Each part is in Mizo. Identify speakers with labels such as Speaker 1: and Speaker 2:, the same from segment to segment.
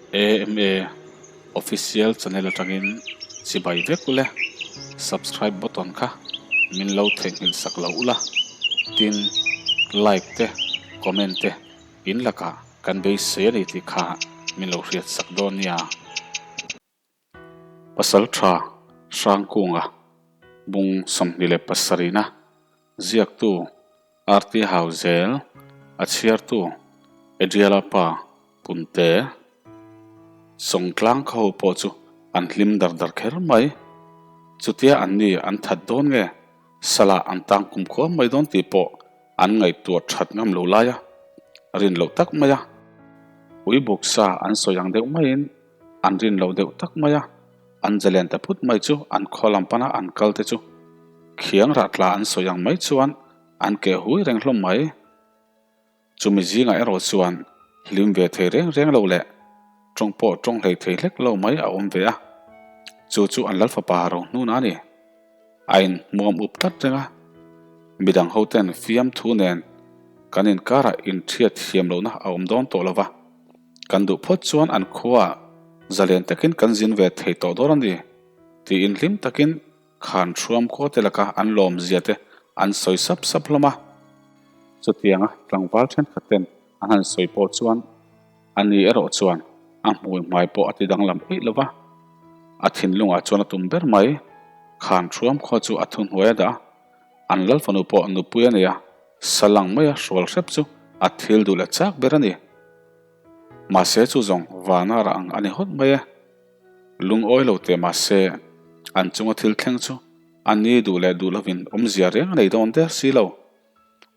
Speaker 1: AMA Official channel atangin chibai vek ule, subscribe button kha min lo theihnghilh sak lo ula, tin like te comment te in lakah kan beisei a ni tih kha min lo hriat sak dawn nia. Pasal tha Hrangkunga bung 27-na ziaktu RT Hauzel, a chhiartu Adriala pa Punte Sawngtlang khaw pawh chu an hlim dar dar kher mai. Chutia an ni an that dawn nge salah an tang kumkhua mai dawn tih pawh an ngaihtuah that ngam lo lai a, rin loh tak mai a. Ui buksa an sawi ang deuh maiin an rin loh deuh tak mai a, an zalen ta phut mai chu an khaw lam pana an kal te chu khiang rah tla an sawi ang mai chuan an keh hui reng hlawm mai. Chumi zingah erawh chuan hlim ve thei reng reng lo leh tawng pawh tawng hlei thei hlek lo mai a awm ve a, chu chu an Lalfapa ro hnuna a ni. A inhmuam up tlat reng a, midang hoten fiamthu nen kan inkarah inthiat thiam lohna a awm dawn tawh lo va, kan duh phawt chuan an khuaah zalen takin kan zin ve thei tawh dawn a ni tiin hlim takin Khan hruam khaw te laka an lawmzia te an sawi sap sap hlawm a. Chutianga tlangval thenkhat ten an han sawi pawh chuan a ni erawh chuan a hmui hmai pawh a ti danglam eih lo va. A thinlungah chuan a tum ber mai. Khan hruam khaw chu a thuhnuai a dah a, an lalfanu pawh nupui a nei a, salang maia hrual hrep chu a thil duh leh chak ber a ni. Mahse chu zawng vana rah ang a ni hawt mai e. Lungawi lo teh mahse, an chunga thil thleng chu a ni duh leh duh lovin awmzia reng a nei dawn der si lo.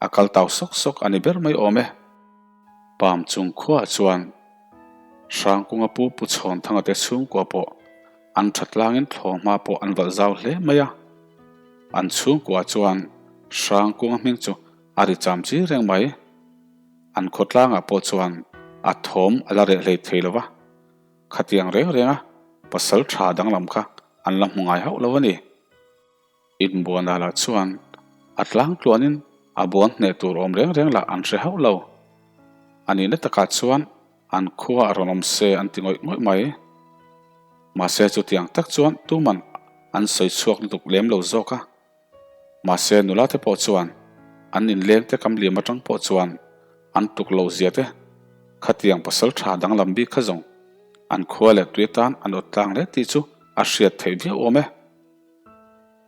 Speaker 1: A kal tau sawk sawk a ni ber mai awm e. Pam chung khuaah chuan Hrangkunga pu Pu Chhawnthanga te chhungkua pawh an tha tlangin thlawhhma pawh an valh zau hle mai a. An chhungkua chuan Hrangkunga hming chu a ri cham chi reng mai. An khawtlangah pawh chuan a thawm a la reh hlei thei lo va. Khatiang reng renga pasal tha danglam kha an la hmu ngai hauh lo a ni. Inbuana lah chuan a tlang tluanin a buan hneh tur awm reng reng lah an hre hauh lo. A nihna takah chuan an khua a rawn awm se an ti ngawih ngawih mai. Mahse chutiang tak chuan tuman an sawi chhuak lutuk lem lo zawk a. Mahse nula te pawh chuan an inleng te kam liam atang pawh chuan an tuk lo zia te khatiang pasal tha danglam bik kha zawng an khua leh tui atan an awt tlang hle tih chu a hriat theih viau awm e.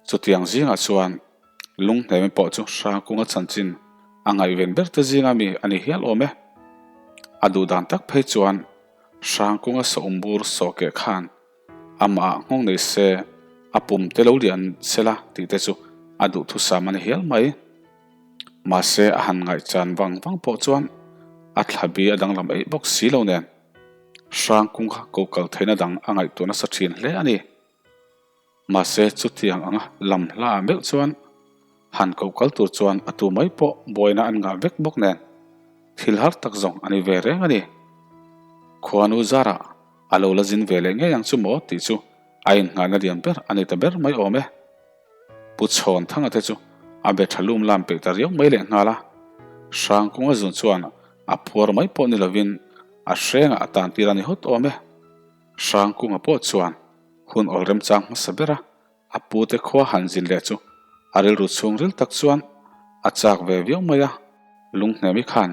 Speaker 1: Chutiang zingah chuan Lunghnemi pawh chu Hrangkunga chanchin a ngaihven ber te zinga mi a ni hial awm e. A duhdan tak phei chuan Hrangkunga sawhmbur sawhkeh khan Amah nghawng nei se, a pum te lo lian se la tih te chu a duhthusam a ni hial mai. Mahse a han ngaihchan vang vang pawh chuan a thlabi a danglam eih bawk si lo nen Hrangkung kha ko kal theihna dang a ngaihtuah nasa thin hle a ni. Mahse chutiang anga lam hla ah meuh chuan han ko kal tur chuan a tu mai pawh buaina an ngah vek bawk nen thil har tak zawng a ni ve reng a ni. Khuanu zarah a lo la zin ve leh ngei ang chu maw tih chu a innghahna lian ber a ni ta ber mai awm e. Pu Chhawnthanga te chu a be tha lum lam peih ta riau mai leh nghal a, Hrangkunga zun chuan a phuar mai pawh ni lovin a hrengah a tan tir a ni hawt awm e. Hrangkunga pawh chuan hun awl remchang hmasa ber a, a pute khua han zin leh chu a rilru chhungril tak chuan a chak ve viau mai a, Lunghnemi khan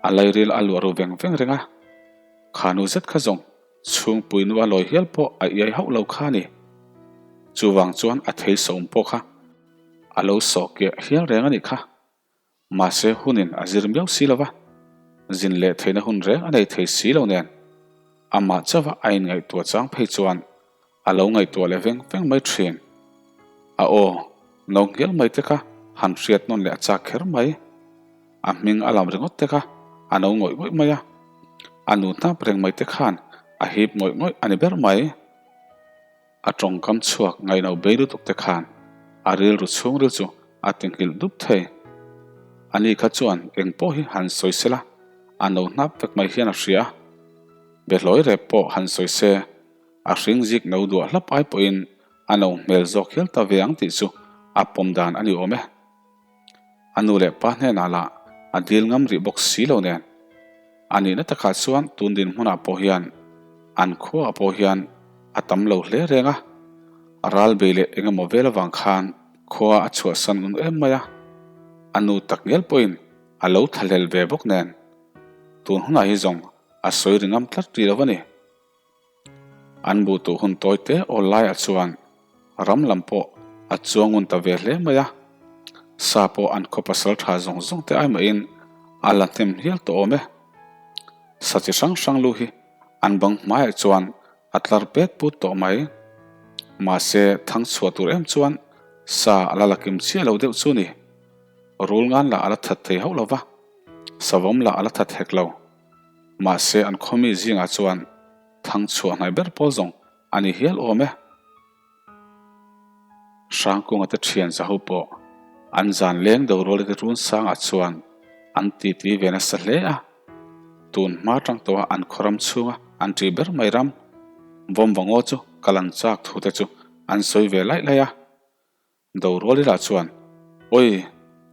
Speaker 1: a lairil a luah ru veng veng reng a, khanu zet kha zawng chhungpui nu a lawi hial pawh a iai hauh lo kha a ni. Chuvang chuan a thei sawm pawh kha a lo sawh keh hial reng a nih kha. Mahse hunin a zir miau si lo va, zin leh theihna hun reng a nei thei si lo nen, amah chauha a inngaihtuah chang phei chuan a lo ngaihtuah leh veng veng mai thin. A aw, no nghial mai te kha han hriat nawn leh a chak kher mai. A hming a lam ringawt te kha a no ngawih ngawih mai a, a nu hnap reng mai te khan a hip ngawih ngawih a ni ber mai. A tawngkam chhuak ngaihno bei lutuk te khan a rilru chhungril chu a ti nghilh dup thei. Ani kha chuan eng pawh hi han sawi se la, a no hnap vek mai hian a hria a. Behlawi rep pawh han sawi se, a hring zik no duah hlap ai pawhin a no hmel zawk hial ta ve ang tih chu a pawm dan a ni awm e. A nu leh pa hnenah lah a dil ngam rih bawk si lo nen. A nihna takah chuan tun dinhmunah pawh hian An khuaah pawh hian a tam lo hle reng a, ral bei leh eng emaw vel avang khan khua a chhuahsan ngun em mai a, a nu tak ngial pawhin a lo thlahlel ve bawk nen tun hunah hi zawng a sawi ri ngam tlat rih lo a ni. An buh tuh hun tawi te awl laiah chuan ram lam pawh a chuang ngun ta ve hle mai a, sa pawh an khaw pasal tha zawng zawng te ai mahin a la hnem hial tawh awm e. Sa chi hrang hrang lu hi an bang hmaiah chuan a tlar pet put tawh mai. Mahse thang chhuah tur em chuan sa a la la kim chiah lo deuh chu ni. Rul ngan lah a la that thei hauh lo va, savawm lah a la that hek lo. Mahse an khawmi zingah chuan thang chhuah hnai ber pawl zawng a ni hial awm e. Hrangkunga te thian zaho pawh an zan leng do rual te run sangah chuan an titi ve nasa hle a. Tun hma tang tawha an khaw ram chhunga an ṭih ber mai ram Vawmva ngaw chu kal an chak thu te chu an sawi ve laih laih a. Dorualila chuan, Awi,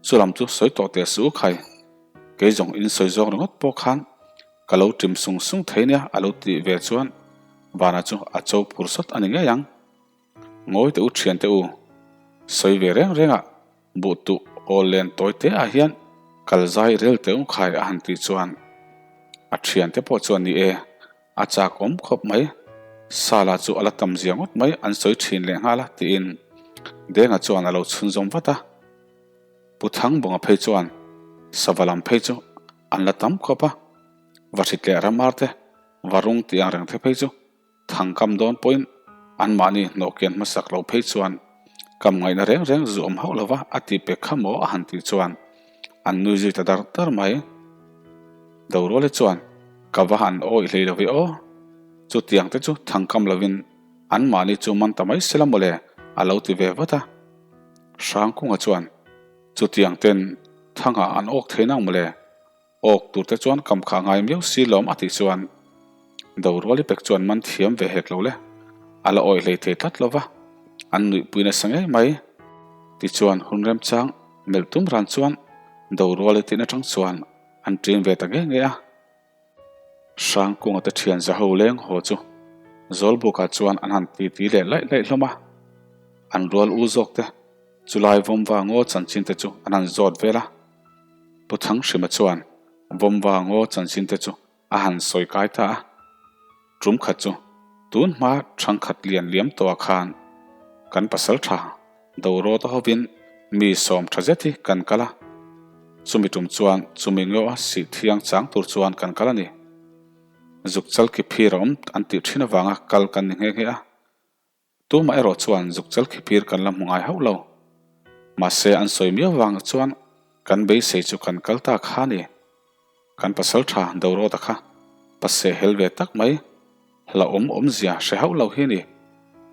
Speaker 1: chulam chu sawi tawh teh suh u khai, kei zawng in sawi zawng ringawt pawh khan ka lo ṭim sung sung thei nia a lo tih ve chuan Vana chu a cho phur sawt a ni ngei ang. Ngawi teh u ṭhian teh u, sawi ve reng rengah buh tuh awl len tawi te ah hian kal zai rel teh u khai a han tih chuan a ṭhian te pawh chuan ni e, A chak awm khawp mai. Sala chu a la tam zia ngawt mai an sawi thin leh nghal a tiin Denga chuan a lo chhunzawm vat a. Pu Thangbawnga phei chuan sava lam phei chu an la tam khawp a, va hrit leh ramar te, va rung tih ang reng te phei chu thang kam dawn pawhin anmahni hnawhkian hmasak lo phei chuan kam ngaihna reng reng zu awm hauh lova a ti pek kha maw a han tih chuan an nui zui ta dar dar mai. Doruali chuan, Ka va han awih hlei lo ve aw. Chutiang te chu thangkam lovin anmahni chu man ta mai sela mawle a lo ti ve vat a. Hrangkunga chuan, Chutiang ten thangah an awk thei nang mawle. Awk tur te chuan kam khah ngai miau si lawm a tih chuan Doruali pek chuan man thiam ve hek lo le. A la awih hlei thei tlat lo va, an nuihpui nasa ngei mai. Tichuan hun remchang melh tum ran chuan Doruali tihna tang chuan An ṭin ve ta nge nge a. Hrangkunga te ṭhian zaho leng haw chu Zawlbukah chuan an han titi leh laih laih hlawm a. An rual u zawk te chulai Vawmva ngaw chanchin te chu an han zawt vel a. Pu Thanghrima chuan Vawmva ngaw chanchin te chu a han sawi kai ta a. Tum khat chu tun hma thangkhat lian liam tawhah khan kan pasal tha Dorawta hovin mi sawm tha zet hi kan kal a, chumi tum chuan chumi ngaw a sih thiang chang tur chuan kan kal a ni. Zuk chal ki phir a awm an tih thin avanga kal kan ni nghe nghe a. Tumah erawh chuan zuk chal khiphir kan la hmu ngai hauh lo. Mahse an sawi miau vang chuan kan beisei chu kan kal ta kha ni. Kan pasal tha Dorawta kha paseh hel ve tak mai, hlauhawm awmzia hre hauh lo hi ni.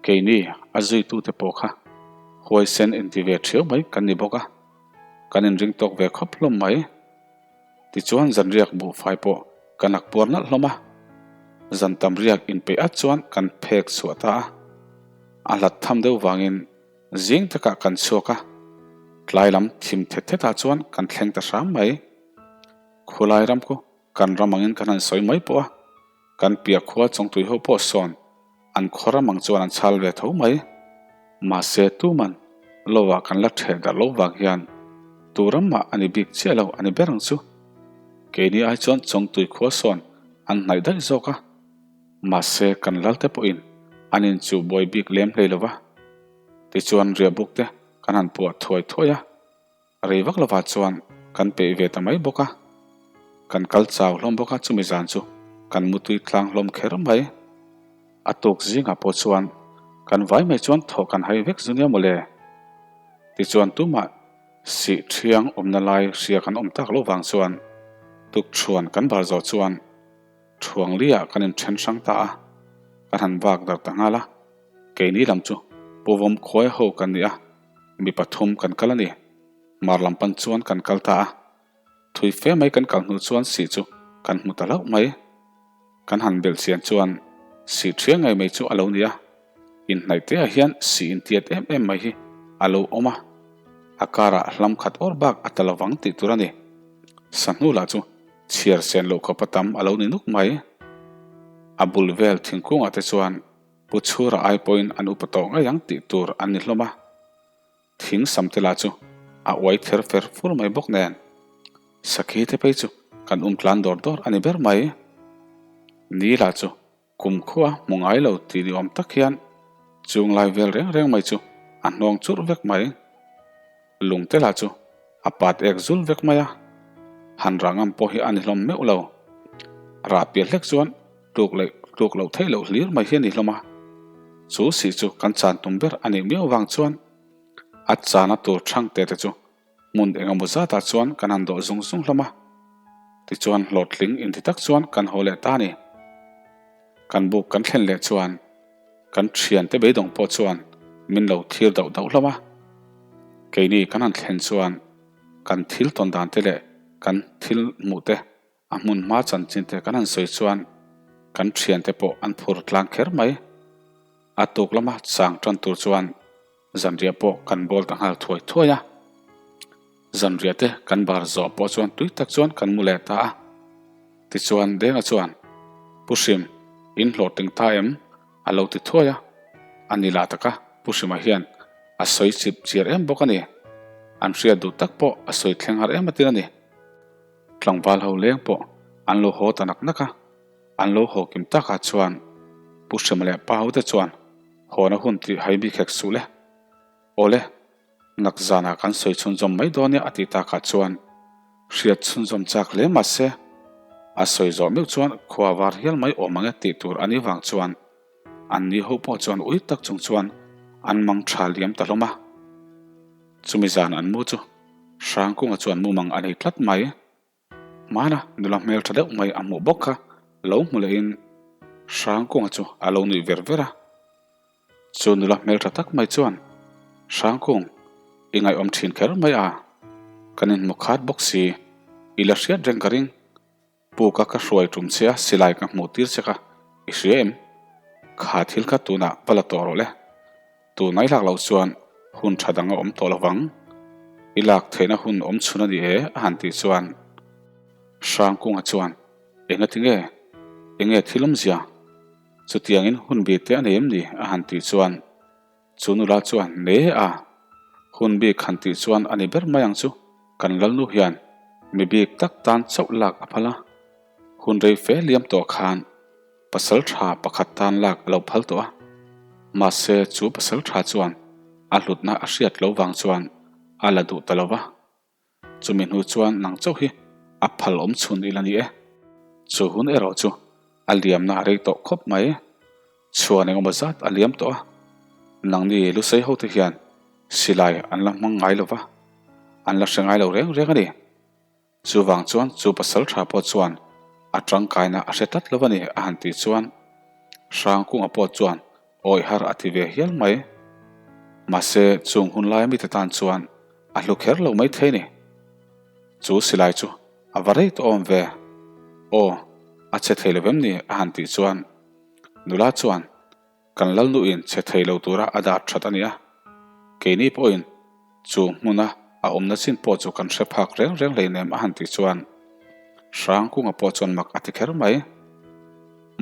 Speaker 1: Keini a zuitute pawh kha huaisen inti ve thiau mai kan ni bawk a, kan inring tawk ve khawp hlawm mai. Tichuan zanriak buhfai pawh kan ak puar nalh hlawm a, zan tam riak inpeih at chuan kan phek chhuah ta a. A hlat tham deuh vangin zing takah kan chhuak a, tlai lam thim thet thetah chuan kan thleng ta hram mai. Khulai ram khu kan ram angin kan han sawi mai pawh a, kan piah khua chawngtui ho pawh sawn An khaw ram ang chuan an chhal ve tho mai. Mahse tuman lovah kan la ṭheh darh lo vang hian tu ram mah a ni bik chiah lo a ni ber ang chu. Keini ai chuan Chawngtui khua sawn an hnaih daih zawk a. Mahse kan lalte pawhin an inchuh buai bik lem hlei lo va. Tichuan riahbuk te kan han puah thuai thuai a. Rei vak lovah chuan kan peih ve ta mai bawk a, kan kal chau hlawm bawk a, chumi zan chu kan mutui tlang hlawm kher mai. A tuk zingah pawh chuan kan vai mai chuan thawh kan hai vek zu nia mawle. Tichuan tumah sih thiang awmna lai hria kan awm tak lo vang chuan tukṭhuan kan bar zawh chuan Thuangli-ah kan inṭhen hrang ta a, kan han vak darh ta nghal a, keini lam chu Pu Vawmkhuai ho kan ni a, Mi pathum kan kal a ni. Mar lam pan chuan kan kal ta a. Thui fe mai kan kal hnu chuan sih chu kan hmu ta hlauh mai. Kan han belh chian chuan sih ṭhia ngei mai chu a lo ni a. Inhnaih te ah hian sih intiat em em mai hi a lo awm a. A karah hlam khat awr bak a ta lovang tih tur a ni. Sahnu lah chu chhiar sen loh khawpa tam a lo ni nuk mai. A bul vel thingkungah te chuan Pu Chhura ai pawhin an upa tawh ngei ang tih tur an ni hlawm a. Thing sam te lah chu a uai ther fer fur mai bawk nen. Sakhi te phei chu kan um tlan dawr dawr a ni ber mai. Ni lah chu Kumkhua hmu ngai lo tih ni awm tak hian chung lai vel reng reng mai chu a hnawng churh vek mai. Lungte lah chu a pat ek zul vek mai a, han rah ngam pawh hi a ni hlawm meuh lo. Rah piah hlek chuan tluk leh tluk loh theih loh hlir mai hi a ni hlawm a. Chu sih chu kan chan tum ber a nih miau vang chuan a chana tur thangte te chu Hmun engemaw zatah chuan kan han dawh zung zung hlawm a, tichuan hlawhtling inti tak chuan kan haw leh ta a ni. Kan buk kan thlen leh chuan kan thiante beidawng pawh chuan min lo thlir dauh dauh hlawm a. Keini kan han thlen chuan kan thil tawn dan te leh kan thil hmuh te a hmun hma chanchin te kan han sawi chuan kan thiante pawh an phur tlang kher mai. A tuk lama chang tan tur chuan Zanriah pawh kan bawl ta nghal thuai thuai a, zanriah te kan bar zawh pawh chuan tui tak chuan kan mu leh ta a. Tichuan Denga chuan, Pu Hrim, in hlawhtling ta em? a lo ti thuai a, a ni lah taka Pu Hrima hian a sawi chip chiar em bawk a ni. An hriat duh tak pawh a sawi thleng har em atin a ni. Tlangval ho leng pawh an lo haw ta nak nak a, an lo haw kim takah chuan Pu Hrima leh Pa hote chuan Hawn a hun tih hai bik hek suh le. Awle, nak zanah kan sawi chhunzawm mai dawn nia a tih takah chuan hriat chhunzawm chak hle mah se, a sawi zawh meuh chuan khua var hial mai awm ang e tih tur a nih vang chuan an ni ho pawh chuan ui tak chung chuan an mang tha liam ta hlawm a. Chumi zan an mu chu Hrangkunga chuan mumang a nei tlat mai. Hmana nula hmel tha deuh mai a hmuh bawk kha lo hmu lehin Hrangkunga chu a lo nuih ver ver a. Chu nula hmel tha tak mai chuan, Hrangkung, i ngaihawm thin kher mai a, kan inhmu khat bawk si, i la hriat reng ka ring. Puka ka hruai tum che a, silai ka hmuh tir che kha i hria em? Kha thil kha tunah va la tawh rawh le. Tun ai lak loh chuan hun tha dang a awm tawh lovang. I lak theihna hun awm chhun a ni e a han tih chuan Hrangkunga chuan Enga tinge? Enge thil awmzia? Chutiangin hun bik te a nei em ni? a han tih chuan chu nula chuan Ne a, hun bik han tih chuan a ni ber mai ang chu, kan lalnu hian mi bik tak tan chauh lak a phal a, hun rei fe liam tawh khan Pasal tha pakhat tan lak a lo phal tawh a, mahse chu pasal tha chuan a hlutna a hriat lo vang chuan a la duh ta lo va. Chumi hnu chuan nang chauh hi a phal awm chhun ila ni e. Chu hun erawh chu a liamna a rei tawh khawp mai. Chhuan engemaw zat a liam tawh a, nangni lusei hote hian silai an la hmang ngai lo va, an la hre ngai lo reng reng a ni. Chuvang chuan chu pasal tha pawh chuan a tangkaina a hre tlat lo a ni a han tih chuan Hrangkunga pawh chuan awih har a ti ve hial mai. Mahse chung hun laia mite tan chuan a hlu kher lo mai thei ni. Chu silai chu a va rei tawh awm ve. Aw, a che thei lo vem ni a han tih chuan nula chuan Kan lalnuin che thei lo tura a dah that a ni a, keini pawhin chu hmuna a awmna chin pawh chu kan hre phak reng reng hleinem a han tih chuan Hrangkunga pawh chuan mak a ti kher mai.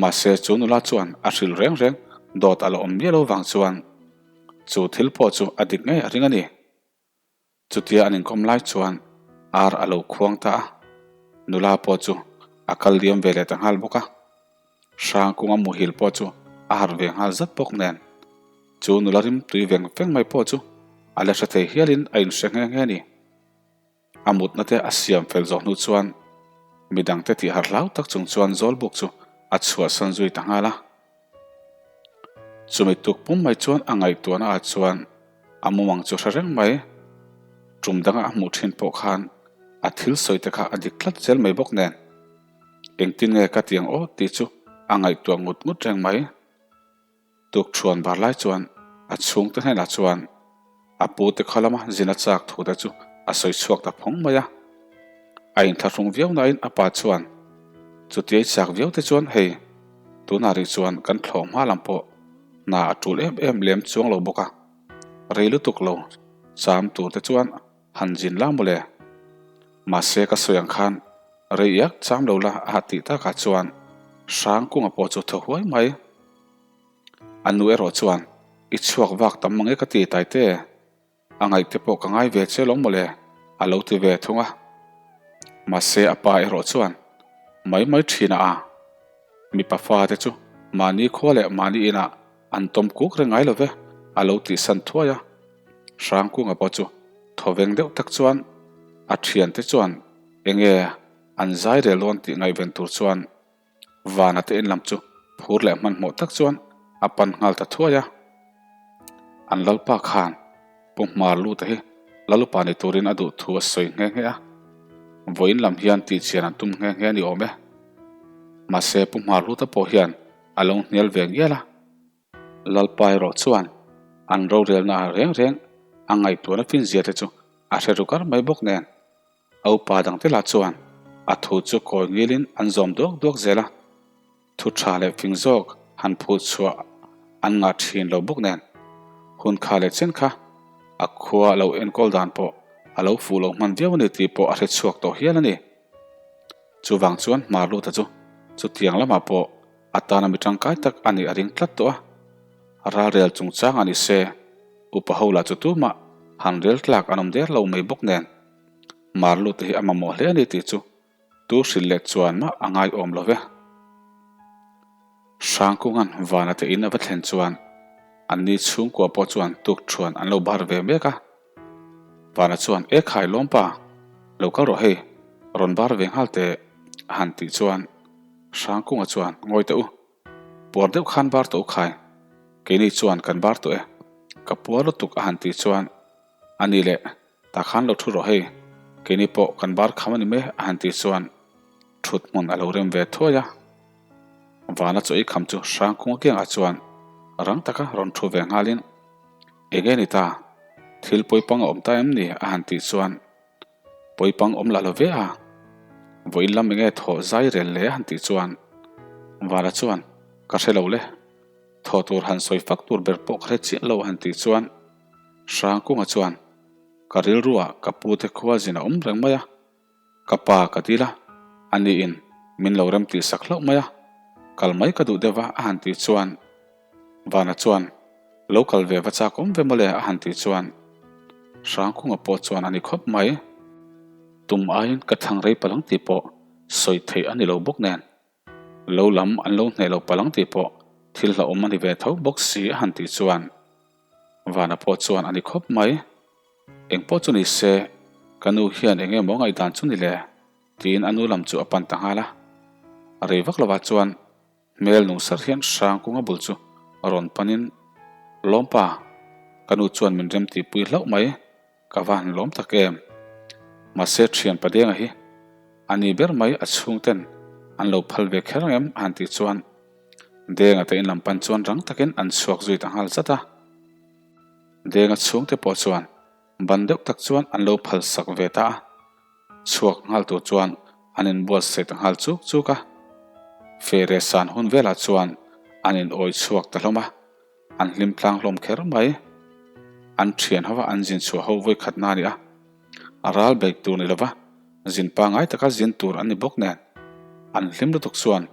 Speaker 1: Mahse chu nula chuan a hrilh reng reng dawt a la awm miah lo vang chuan chu thil pawh chu a dik ngei a ring a ni. Chutia an inkawm lai chuan ar a lo khuang ta a, nula pawh chu a kal liam ve leh ta nghal bawk a. Hrangkunga muhil pawh chu a harh ve nghal zat bawk nen, chu nula rim tui veng veng mai pawh chu a la hre thei hialin a inhre nghe nghe a ni. A mutna te a siam fel zawh hnu chuan midangte tih harh hlau tak chung chuan Zawlbuk chu a chhuahsan zui ta nghal a. Chumi tuk pum mai chuan a ngaihtuahna ah chuan a mumang chu hre reng mai. Tum danga a hmuh thin pawh khan a thil sawi te kha a dik tlat zel mai bawk nen. Engtin nge ka ti ang aw tih chu a ngaihtuah ngut ngut reng mai. Tukṭhuan bar lai chuan a chhungte hnenah chuan a pute khaw lama zin a chak thu te chu a sawi chhuak ta phawng mai a. A inthlahrung viau nain a pa chuan, Chutia i chak viau te chuan hei, tunah rih chuan kan thlawh hma lam pawh hna a tul em em lem chuang lo bawk a, rei lutuk lo cham tur te chuan han zin la mawle. Mahse ka sawi ang khan rei iak cham lo la a tih takah chuan. Hrangkunga pawh chu thaw huai mai. A nu erawh chuan, I chhuak vak tam mang e ka ti Taite. A ngaihte pawh ka ngai ve che lawng mawle, a lo ti ve thung a. Mahse a pa erawh chuan, Mai mai thin a a. Mipa fate chu mahni khua leh mahni inah an tawm kuk reng ngai lo ve, a lo tihsan thuai a. Hrangkunga pawh chu thawveng deuh tak chuan a thiante chuan enge an zai rel dawn tih ngaihven tur chuan Vana te in lam chu phur leh hmanhmawh tak chuan a pan nghal ta thuai a. An lalpa khan Pu Hmar Luta hi Lalupa ni turin a duh thu a sawi nghe nghe a. Vawiin lam hian tihchian an tum nghe nghe a ni awm e. Mahse Pu Hmar Luta pawh hian a lo hnial ve ngial a. Lalpa erawh chuan an rorelna ah reng reng a ngaihtuahna finzia te chu a hre ru kar mai bawk nen. A upa dangte lah chuan a thu chu kawi ngilin an zawm duak duak zel a, thu tha leh fing zawk han phut chhuah an ngah thin lo bawk nen, hun kha leh chen kha a khua a lo enkawl dan pawh a lo fuh lo hman viau a ni tih pawh a hre chhuak tawh hial a ni. Chuvang chuan Hmar Luta chu chutiang lamah pawh a tana mi tangkai tak a nih a ring tlat tawh a, ralrel chungchang a ni se, upa ho lah chu tumah han rel tlak an awm der lo mai bawk nen. Mar lut te hi a mamawh hle a ni tih chu tu hrilh leh chuan mah a ngaiawm lo ve. Hrangkunga'n vana te in a va thlen chuan anni chhungkua pawh chuan tuk thuan an lo bar ve mek a. Vana chuan, E khai lawmpa, lo kal rawh hei, rawn bar ve nghal teh a han tih chuan Hrangkunga chuan, Ngawi teh u, puar deuh khan bar tawh u khai, keini chuan kan bar tawh e, ka puar lutuk a han tih chuan a ni leh Tah khan lo thu rawh hei, keini pawh kan bar kham a ni mai a han tih chuan thut hmun a lo rem ve thuai a. Vana chaw ei kham chu Hrangkunga kiangah chuan rang taka rawn thu ve nghalin, Enge ni ta, thil pawipang a awm ta em ni? a han tih chuan Pawipang awm lah lo ve a, vawiin lam enge thaw zai rel le a han tih chuan Vana chuan Ka hre lo le, thaw tur han sawi fak tur ber pawh ka hre chiah lo a han tih chuan Hrangkunga chuan, Ka rilruah ka pute khua zin a awm reng mai a, ka pa ka dil a, aniin min lo rem tih sak hlauh mai a, kal mai ka duh deuh va a han tih chuan Vana chuan, Lo kal ve va chak awm ve mawle a han tih chuan Hrangkunga pawh chuan a ni khawp mai. Tum aiin ka thang rei palang tih pawh sawi theih a ni lo bawk nen. Lo lam an lo hneh lo palh ang tih pawh thil hlauhawm a ni ve tho bawk si a han tih chuan Vana pawh chuan a ni khawp mai. Eng pawh chu ni se, ka nu hian eng emaw ngaihdan chu ni le? tiin a nu lam chu a pan ta nghal a. A rei vak lovah chuan hmel nung sar hian Hrangkunga bul chu rawn panin, Lawmpa, ka nu chuan min rem tihpui hlauh mai. Ka va han lawm tak em? Mahse thian Padenga hi a ni ber mai a chhungten an lo phal ve kher ang em? a han tih chuan Denga te in lam pan chuan rang takin an chhuak zui ta nghal zat a. Denga chhungte pawh chuan ban deuh tak chuan an lo phal sak ve ta a. Chhuak nghal tur chuan an inbuatsaih ta nghal chuk chuk a. Fere san hun velah chuan an in awi chhuak ta hlawm a. An hlim tlang hlawm kher mai. An thian ho a, an zin chhuah ho vawi khatna a ni a. A ral bek tur ni lova, zin pangai taka zin tur an ni bawk nen. An hlim lutuk chuan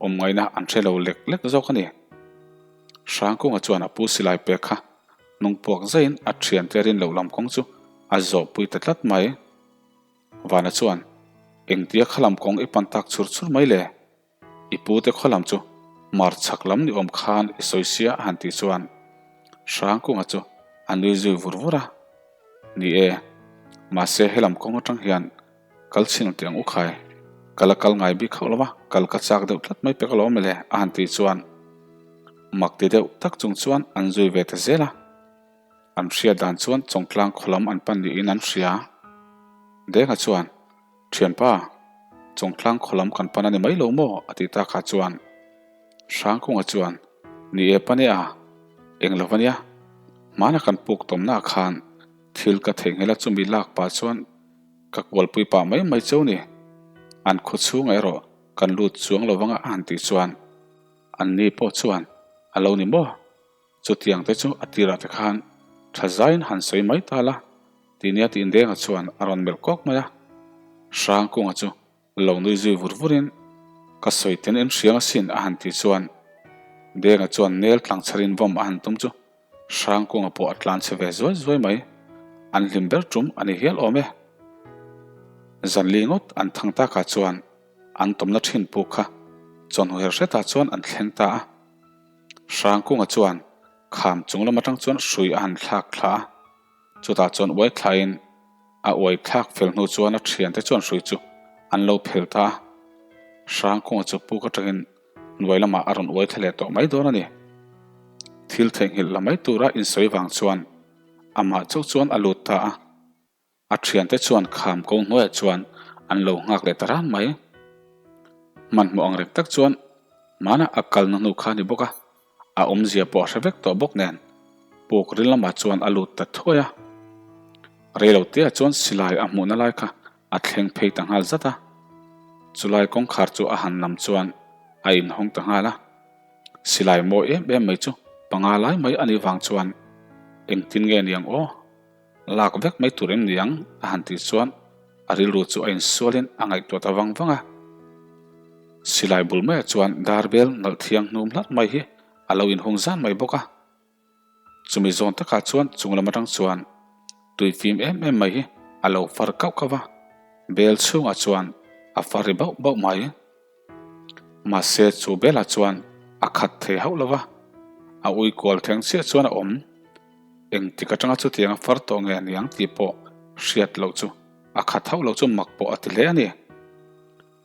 Speaker 1: awm ngaihna an hre lo lek lek zawk a ni. Hrangkunga chuan a pu silai pek kha hnung puak zaiin a thiante rin loh lam kawng chu a zawhpui ta tlat mai. Vana chuan, Engtia kha lam kawng i pan tak chur chur mai le? I pute khaw lam chu mar chhak lam ni awm khan i sawi sia a han tih chuan Hrangkunga chu a nui zui vur vur a. Ni e, mahse helam kawng atang hian kal chhin tih ang u khai, ka la kal ngai bik hauh lo va, kal ka chak deuh tlat mai pek alawm le a han tih chuan mak ti deuh tak chung chuan an zui ve ta zel a. An hriat dan chuan Chawngtlang khaw lam an pan niin an hria. Denga chuan. Thianpa, Chawngtlang khaw lam kan pan a ni mai lo maw? a ti tak ah chuan Hrangkunga chuan, Ni e pane a, eng lo ania, hmana kan puk tawmna ah khan thil ka theihnghilh a chumi lak pah chuan ka kualpui pah mai mai cheu ni, an khaw chhungah erawh kan lut chuang lo vanga a han tih chuan anni pawh chuan a lo ni maw? Chutiang te chu a tirah te khan tha zaiin han sawi mai ta la, ti nia tih Denga chuan a rawn melh kawk mai a. Hrangkunga chu lo nui zui vur vurin. Ka sawi ten en hriang asin a han tih chuan Denga chuan nel tlang chharin vawm a han tum chu Hrangkunga pawh a tlan chhe ve zuai zuai mai. An hlim ber tum a ni hial awm e. Zanli ngawt an thang takah chuan an tawmna thin puk kha chawnhu her hretah chuan an thleng ta a. Hrangkunga chuan kham chung lam atang chuan hrui a han thlak thla a. Chutah chuan uai thlain a uai thlak fel hnu chuan a thiante chuan hrui chu an lo phel ta a. Hrangkunga chu puk atangin hnuai lamah a rawn uai thla leh tawh mai dawn a ni. Thil theihnghilh la mai tura insawi vang chuan amah chauh chuan a lut ta a. A thiante chuan kham ko hnuaiah chuan an lo nghak leh ta ran mai. Hmanhmawh ang reng tak chuan hmana a kalna hnu kha a ni bawk a, a awmzia pawh a hre vek tawh bawk nen puk ril lamah chuan a lut ta thuai a. Reiloteah chuan silai a hmuhna lai kha a thleng phei ta nghal zat a. Chulai kawngkhar chu a han lam chuan a inhawng ta nghal a. Silai mawi em em mai chu panga lai mai a nih vang chuan engtin nge niang aw? Lak vek mai tur em niang? a han tih chuan a rilru chu a insualin a ngaihtuah ta vang vang a. Silai bul maiah chuan darbel nalh thiang hnum hlat mai hi a lo inhung zan mai bawk a. Chumi zawn takah chuan chung lam atang chuan tui fim em em mai hi a lo far kauh kauh a, bel chhungah chuan a far ri bauh bauh mai. Mahse chu belah chuan a khat thei hauh lo va, a ui kual thleng chiah chuan a awm. Engtik atanga chutiang a far tawh nge aniang tih pawh hriat loh chu a khat hauh lo chu mak pawh a ti hle a ni.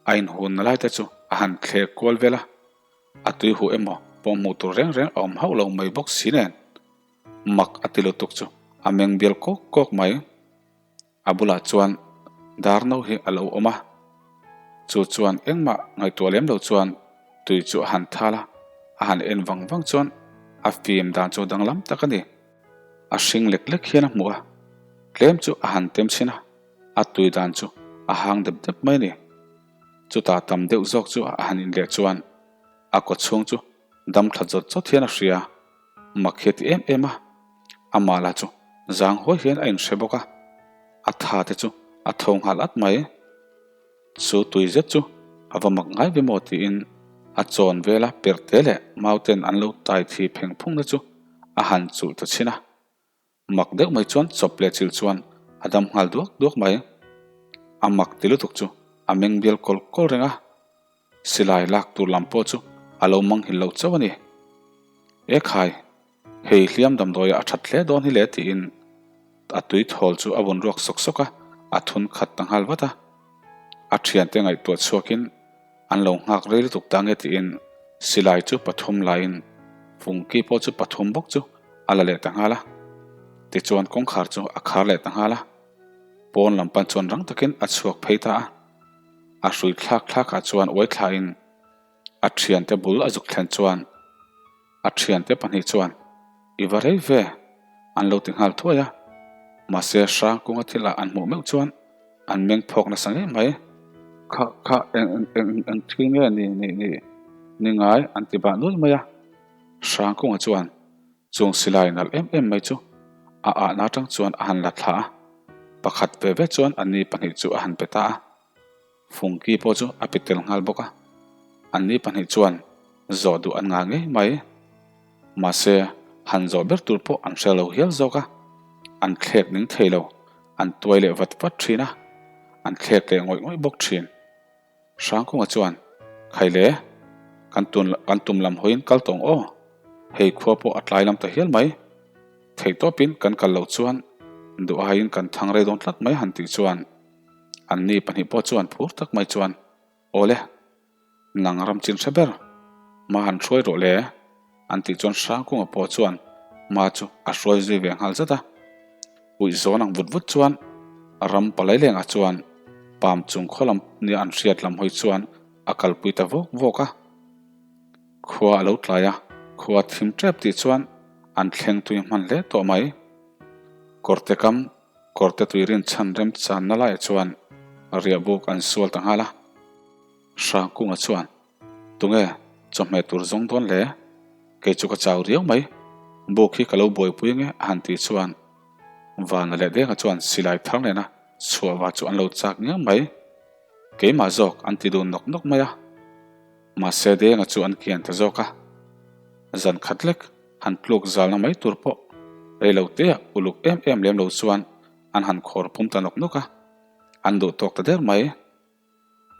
Speaker 1: A inhunna lai te chu a han thlek kual vel a. A tui huh emaw pawh hmuh tur reng reng a awm hauh lo mai bawk si nen. Mak a ti lutuk chu a meng bial kawk kawk mai. A bulah chuan dar no hi a lo awm a, chu chuan engmah ngaihtuah lem lo chuan tui chu a han thal a, a han en vang vang chuan a fim dan chu danglam tak a ni. A hring lek lek hian a hmuh a, tlem chu a han tem chhin a, a tui dan chu a hang dep dep mai a ni. Chutah tam deuh zawk chu a han inleh chuan a kaw chhung chu dam thla zawt zawt hian a hria. Mak hi a ti em em a, amah lah chu zang huai hian a inhre bawk a, a tha te chu a tho nghal at mai. Chu tui zet chu a va mak ngai ve maw tiin a chawn vela perhte leh mau ten an lo tai thi pheng phung te chu a han chulh ta chhin a. Mak deuh mai chuan chawp leh chilh chuan a dam nghal duak duak mai. A mak ti lutuk chu a meng bial kawl kawl reng a, silai lak tur lam pawh chu a lo manghilh lo chauh a ni. E khai, hei hliam damdawiah a that hle dawn hi le tiin a tui thawl chu a vun ruak sawk sawk a, a thun khat ta nghal vat a. A thiante ngaihtuah chhuakin An lo nghak rei lutuk ta nge tiin silai chu pathum laiin fungki pawh chu pathum bawk chu a la leh ta nghal a. Tichuan kawngkhar chu a khar leh ta nghal a. Pawn lam pan chuan rang takin a chhuak phei ta a. A hrui thlak thlakah chuan uai thlain a thiante bul a zuk thlen chuan A thiante pahnih chuan, I va rei ve, an lo ti nghal thuai a. Mahse, Hrangkunga thil ah an hmuh meuh chuan an meng phawk nasa ngei mai. Kha, kha, eng, eng, eng, eng thil nge ni, ni, ni, ni ngai, an ti bah nual mai a. Hrangkunga chuan chung silai nalh em em mai chu a ahna atang chuan a han la thla a. Pakhat ve ve chuan anni pahnih chu a han pe ta a. Fungki pawh chu a pe tel nghal bawk a, anni pahnih chuan zawh duh an ngah ngei mai. Mahse, han zawh ber tur pawh an hre lo hial zawk a, an thlek ning thei lo, an tuai leh vat vat thin a, an thlek leh ngawih ngawih bawk thin. Hrangkunga chuan, Khai le, kan tun kan tum lam hawiin kal tawng aw, hei khua pawh a tlai lam ta hial mai. Theihtawpin kan kal loh chuan duh aiin kan thang rei dawn tlat mai han tih chuan, Anni pahnih pawh chuan phur tak mai chuan, Awle, nang ram chin hre ber, ma han hruai rawh le, an tih chuan Hrangkunga pawh chuan ma chu a hruai zui ve nghal zat a. Uih zawn ang vut vut chuan ram palai lengah chuan pam chung khaw lam nia an hriat lam hawi chuan a kalpui ta vawk vawk a. Khua a lo tlai a, khua thim tep tih chuan an thleng tui hman hle tawh mai. Kawrte kam Kawrte tui rinchhan remchanna laiah chuan riahbuk an sual ta nghal a. Hrangkunga chuan, Tunge chawhmeh tur zawng dawn le? Kei chu ka chau riau mai. Buk hi ka lo buaipui ange a han tih chuan Vana leh Denga chuan silai thar nena chhuahva chu an lo chak ngiang mai. Keimah zawk an ti dun nawk nawk mai a. Mahse Denga chu an kian ta zawk a. Zan khat lek han tluk zalna mai tur pawh rei lo teah uluk em em lem lo chuan an han khawr pum ta nawk nawk a. An duh tawk ta der mai.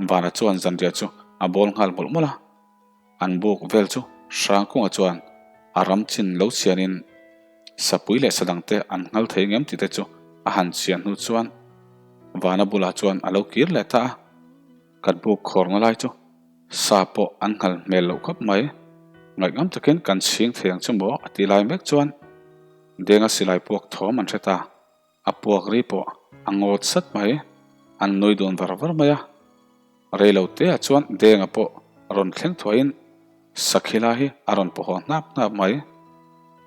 Speaker 1: Vana chuan zanriah chu a bawl nghal mawlh mawlh a, an buk vel chu Hrangkunga chuan a ram chin lo chhianin sapui leh sadangte an nghal thei ngem tih te chu a han chhian hnu chuan Vana bulah chuan a lo kir leh ta a, kan buk khawrna lai chu sa pawh an nghal hmel loh khawp mai, ngaihngam takin kan chhing thei ang chu maw a ti lai mek chuan Denga silai puak thawm an hre ta. A puak ri pawh a ngawt sat mai, an nui dun var var mai a. Rei lo te ah chuan Denga pawh rawn thleng thuaiin Sakhila hi a rawn pawh haw hnap hnap mai.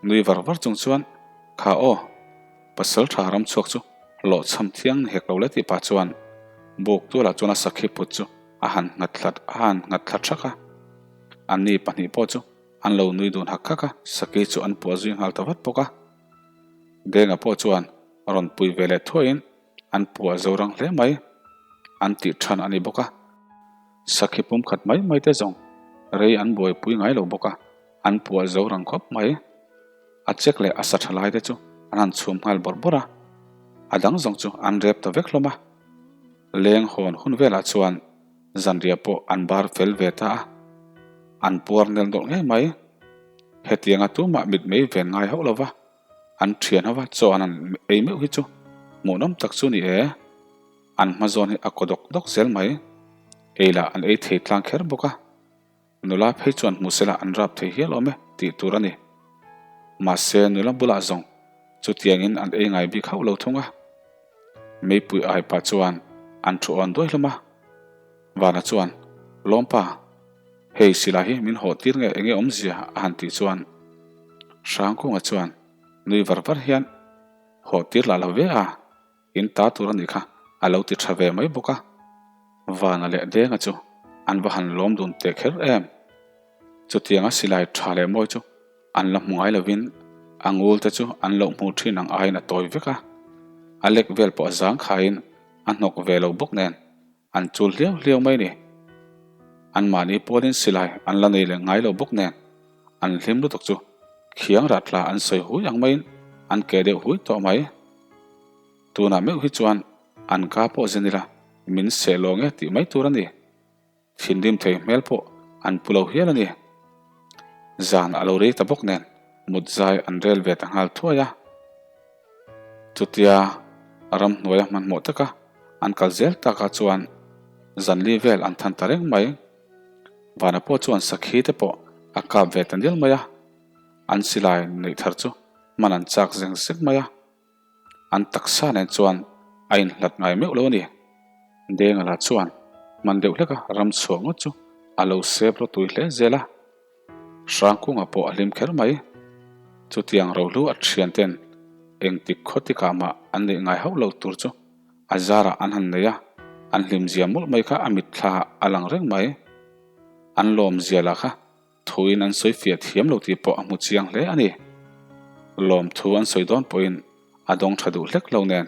Speaker 1: Nui var var chung chuan, Kha aw, pasal tha ram chhuak chu hlawhchham thiang ni hek lo le tih pah chuan buk tualah chuan a sakhi put chu a han nghat thla a han nghat thla thak a. Anni pahnih pawh chu an lo nui dun hak hak a, Sakhi chu an puah zui nghal ta vat bawk a. Denga pawh chuan rawn pui ve leh thuaiin an puah zo rang hle mai. An tih than a ni bawk a. Sakhi pum khat mai mai te zawng rei an buaipui ngai lo bawk a, an puah zo rang khawp mai. A chek leh a sa tha lai te chu an han chhum nghal bawrh bawrh a, a dang zawng chu an rep ta vek hlawm a. Leng hawn hun velah chuan zanriah pawh an bar fel ve ta a, an puar nel nawlh ngei mai. Hetianga tumah mitmei ven ngai hauh lova an thian hova chaw an han ei meuh hi chu hmuhnawm tak chu ni e. An hma zawn hi a kaw dawk dawk zel mai. Ei lah an ei thei tlang kher bawk a. Nula phei chuan hmuh sela an rap thei hial awm e tih tur a ni. Mahse nula bulah zawng chutiangin an ei ngai bik hauh lo thung a. Meipui ai pah chuan an thu awn duai hlawm a. Vana chuan, Lawmpa, hei silai hi min hawh tir nge enge awmzia a han tih chuan Hrangkunga chuan nui var var hian hawh tir lah lo ve a, in ta tur a nih kha a lo ti tha ve mai bawk a. Vana leh Denga chu an va han lawm dun teh kher em. Chutianga silai tha leh mawi chu an la hmu ngai lovin a ngul te chu an loh hmuh thin ang aiin a tawi vek a, a lek vel pawh a zangkhaiin a hnawk ve lo bawk nen An chul hliau hliau mai ni. Anmahni pawlin silai an la nei leh ngai lo bawk nen, an hlim lutuk chu khiang rah tla an sawi hui ang maiin an ke deuh hui tawh mai. Tunah meuh hi chuan an ka pawh zen ila min seh lawng e tih mai tur a ni. Thinrim thei hmel pawh an pu lo hial a ni. Zan a lo rei ta bawk nen mut zai an rel ve ta nghal thuai a. Chutia ramhnuaia hmanhmawh taka an kal zel takah chuan zanli vel an than ta reng mai. Vana pawh chuan sakhi te pawh a kap ve ta nil mai a, an silai neih thar chu hman an chak zeng zeng mai a, an taksa nen chuan a inhlat ngai meuh lo a ni. Denga lah chuan hman deuh hleka ram chhuah ngawt chu a lo sep rawtui hle zel a. Hrangkunga pawh a hlim kher mai. Chutiang rohlu a thian ten engtik khaw tikah mah an neih ngai hauh lo tur chu a zarah an han nei a, an hlimzia mawlh mai kha a mitthla a lang reng mai. An lawmzia lah kha thuin an sawi fiah thiam lo tih pawh a hmu chiang hle a ni. Lawmthu an sawi dawn pawhin a dawng tha duh hlek lo nen,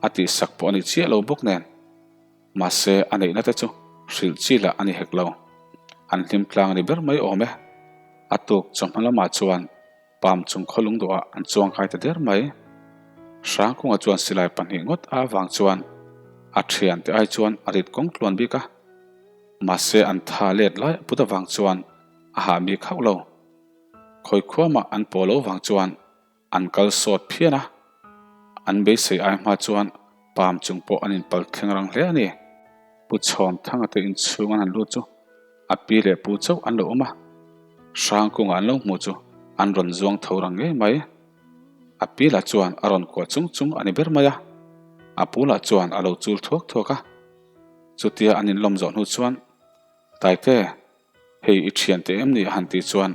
Speaker 1: a tihsak pawh a ni chiah lo bawk nen. Mahse, a neihna te chu hrilh chi lah a ni hek lo. An hlim tlang a ni ber mai awm e. A tuk chawhma lamah chuan Pam chung khaw lungduhah an chuang kai ta der mai. Hrangkunga chuan silai pahnih ngawt a avang chuan a thiante ai chuan a rit kawng tluan bik a. Mahse, an tha let lai a put avang chuan a hah bik hauh lo. Khawi khuamah an paw lo vang chuan An kal sawt phian a, an beisei ai hma chuan pam chung pawh an inpal thleng rang hle a ni. Pu Chhawmthanga te inchhung an han lut chu a pi leh pu chauh an lo awm a, Hrangkunga an lo hmu chu an rawn zuang tho rang ngei mai. A pi lah chuan a rawn kuah chung chung a ni ber mai a, a pu lah chuan a lo chul thuak thuak a. Chutia an inlawm zawh hnu chuan Taite, Hei i thian te em ni a han tih chuan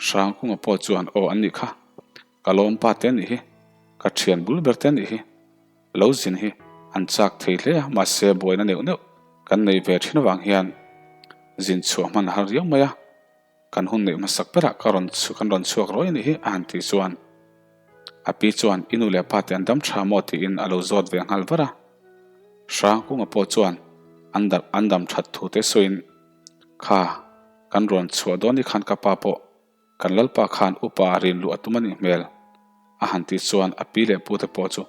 Speaker 1: Hrangkunga pawh chuan aw an nih kha, ka lawmpa te anih hi, ka thian bul ber te anih hi, lo zin hi an chak thei hle a mahse buaina neuh neuh kan nei ve thin avang hian zin chhuah hman a har riau mai a, kan hun neih hmasak berah ka rawn kan rawn chhuak rawih anih hi a han tih chuan a pi chuan i nu leh pa te an dam tha maw tiin a lo zawt ve nghal var a, Hrangkunga pawh chuan an an dam that thu te sawiin Kha. Kan rawn chhuah dawn ni khan ka pa pawh kan Lalpa khan upa a rin luh a tum a nih hmel. A han tih chuan a pi leh pu te pawh chu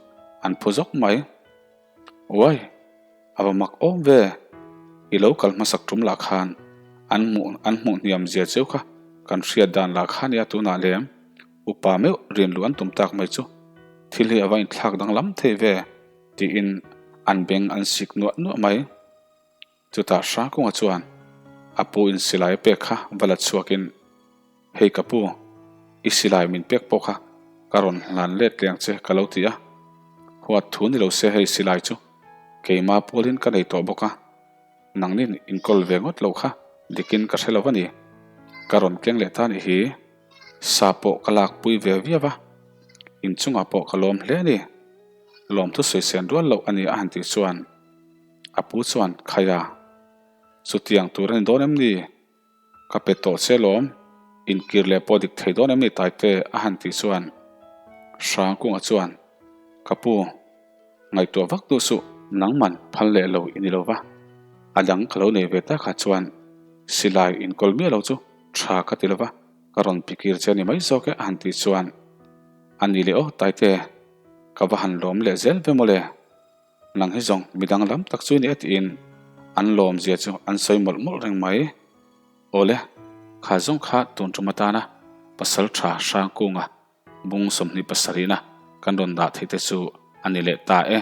Speaker 1: an phu zawk mai. Uai! A va mak awm ve! I lo kal hmasak tum lah khan an hmuh an hmuh hniam zia cheu kha kan hriat dan lah kha nia tunah lem upa meuh rin luh an tum tak mai chu thil hi a va inthlak danglam thei ve tiin an beng an sik nuah nuah mai. Chutah Hrangkunga chuan a pu in silai a pek kha va la chhuakin, Hei ka pu, i silai min pek pawh kha ka rawn hlan let leng che ka lo ti a, huat thu ni lo se hei silai chu keima pualin ka nei tawh bawk a, nangnin inkawl ve ngawt loh kha dikin ka hre lo a ni, ka rawn keng leh ta nih hi, sa pawh ka lakpui ve viau a, inchungah pawh ka lawm hle a ni, lawmthu sawi sen rual loh a ni a han tih chuan. A pu chuan, Khaia, chutiang tur a ni dawn em ni? Ka pe tawh che lawm, inkir leh pawh dik thei dawn em ni Taite? a han tih chuan Hrangkunga chuan, Ka pu, ngaihtuah vak duh suh, nangman phal leh lo i ni lo va, a dang ka lo nei ve tak ah chuan silai inkawl miah lo chu tha ka ti lo va, ka rawn pikir che a ni mai zawk e a han tih chuan, A ni leh aw Taite, ka va han lawm leh zel ve mawle. Nang hi zawng mi danglam tak chu i ni a tiin an lawmzia chu an sawi mawlh mawlh reng mai. Awle, kha zawng kha tun tum atana pasal tha Hrangkunga bung 27 na kan rawn dah theih te chu a ni leh ta e.